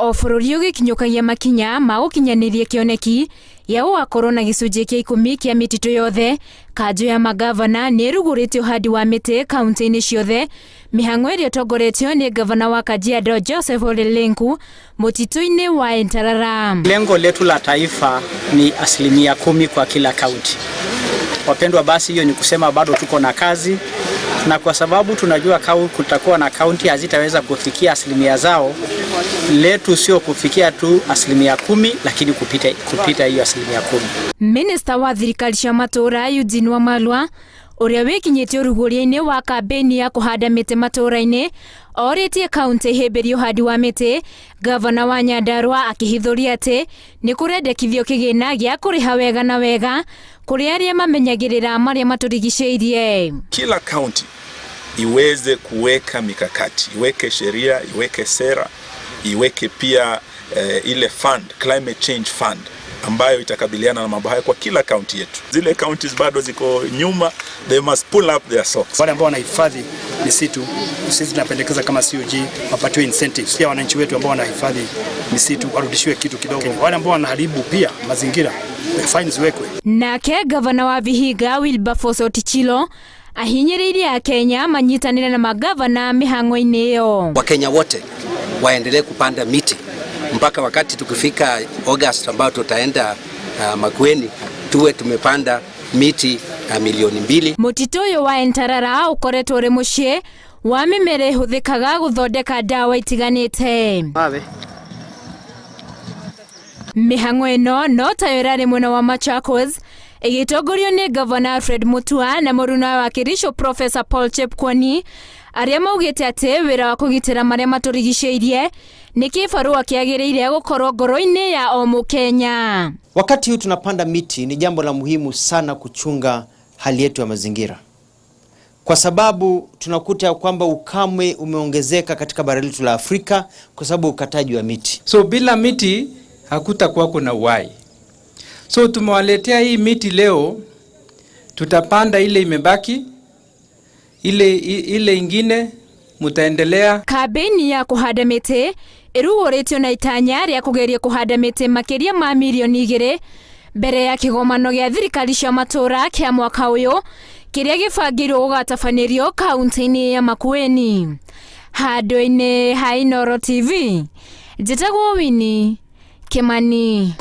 O bũrũri ũgĩkinyũkagia makinya ma gũkinyanĩria kĩoneki gĩa gũgakorwo na gĩcunjĩ kĩa 10 kĩa mĩtitũ yothe, kanjũ ya magavana nĩ ĩrugũrĩtie ũhandi wa mĩtĩ kaunti-inĩ ciothe, mĩhang'o ĩrĩa ĩtongoretio nĩ gavana wa Kajiado Joseph Ole Lenku mũtitũ-inĩ wa Entarara. Lengo letu la taifa ni 10% kwa kila kaunti. Wapendwa, basi hiyo ni kusema bado tuko na kazi, na kwa sababu tunajua kutakuwa na kaunti hazitaweza kufikia asilimia zao, letu sio kufikia tu 10%, lakini kupita hiyo 10%. Minista wa thirikari cia matũũra Eugene Wamalwa ũrĩa wĩkinyĩtie ũrugũria-inĩ wa kambĩini ya kũhanda mĩtĩ matũũra-inĩ orĩtie kaunti ihĩmbĩrie ũhandi wa mĩtĩ. Gavana wa Nyandarua akĩhithũria atĩ nĩ kũrendekithio kĩgĩna gĩa kũrĩha wega na wega kũrĩ arĩa mamenyagĩrĩra marĩa matũrigicĩirie. Kila kaunti iweze kuweka mikakati, iweke sheria, iweke sera, iweke pia ile fund, climate change fund ambayo itakabiliana na mambo haya kwa kila kaunti yetu. Zile counties bado ziko nyuma, they must pull up their socks. Wale ambao wanahifadhi misitu, sisi tunapendekeza kama COG wapatiwe incentives. Pia wananchi wetu ambao wanahifadhi misitu warudishiwe kitu kidogo. Wale ambao wanaharibu pia mazingira, fines ziwekwe. Nake gavana wa Vihiga Wilberforce Otichilo ahinyĩrĩirie Akenya manyitanĩre na magavana mĩhang'o-inĩ ĩyo. Wakenya wote waendelee kupanda miti mpaka wakati tukifika August ambao tutaenda Makueni tuwe tumepanda miti 2 milioni. Mũtitũ ũyũ wa Entarara ũkoretwo ũrĩ mũciĩ wa mĩmera ĩhũthĩkaga gũthondeka ndawa itiganĩte. Mĩhang'o ĩno no tayo ĩrarĩ mwena wa Machakos ĩgĩtongorio nĩ gavana Alfred Mutua na mũruna wa Kericho Professor Paul Chepkwony arĩa maugĩte atĩ wĩra wa kũgitĩra marĩa matũrigicĩirie nĩ kĩbarũa kĩagĩrĩire gũkorwo ngoro-inĩ ya o Mũkenya. Wakati huu tunapanda miti, ni jambo la muhimu sana kuchunga hali yetu ya mazingira, kwa sababu tunakuta kwamba ukame umeongezeka katika bara letu la Afrika kwa sababu ukataji wa miti. So bila miti hakutakuwa kuna uhai. So tumewaletea hii miti leo, tutapanda ile imebaki, ile ingine mutaendelea. Kambĩini ya kũhanda mĩtĩ ĩrugũrĩtio na itanya rĩa kũgeria kũhanda mĩtĩ makĩria ma 2 mirioni mbere ya kĩgomano gĩa thirikari cia matũũra kĩa mwaka ũyũ kĩrĩa gĩbangĩirwo gũgatabanĩrio kaunti-inĩ ya Makueni. Handũ-inĩ ha Inooro TV, njĩtagwo Winnie Kimani.